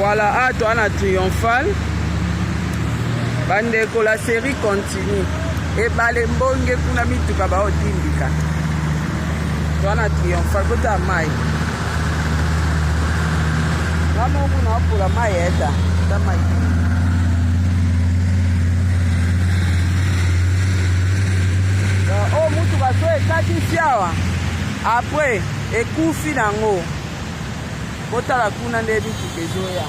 Voilà, ah, toi na triomphal. Bandeko, la série continue. Ebale mbonge kuna mituka baotindika. Toi na triomphal, kota mai. Nga moko kuna apola mai eta. Ta mai. Oyo oh, mutuka so ekatisi awa après ekufi nango. Botala kuna nde mituka ezoya.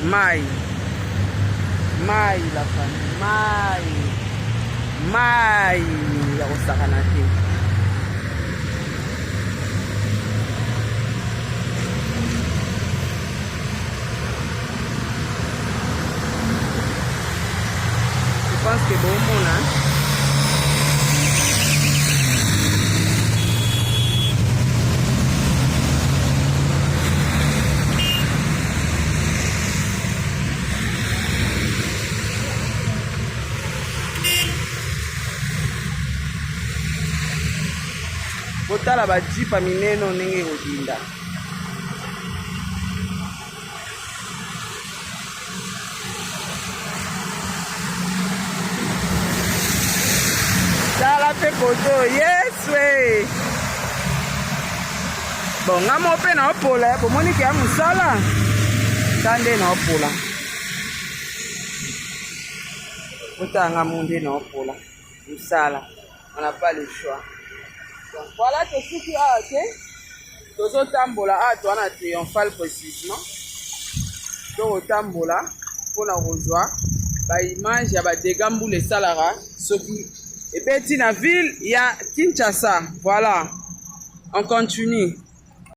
Mai. Mai la famille. Mai. Mai ya kosakana te. Je pense que bomona botala bajipa minene ndenge ekodinda tala mpe koto yesu e bon nga moko mpe naopola bomoni ke ya mosala ta nde naopola otala nga mo nde naopola mosala on n'a pas le choix donc voilà tosuki awa te tozotambola awa toa na triomphal précisement tokotambola mpona kozwa baimage ya badega mbula esalaka soki ebeti na ville ya kinshasa voilà on continue.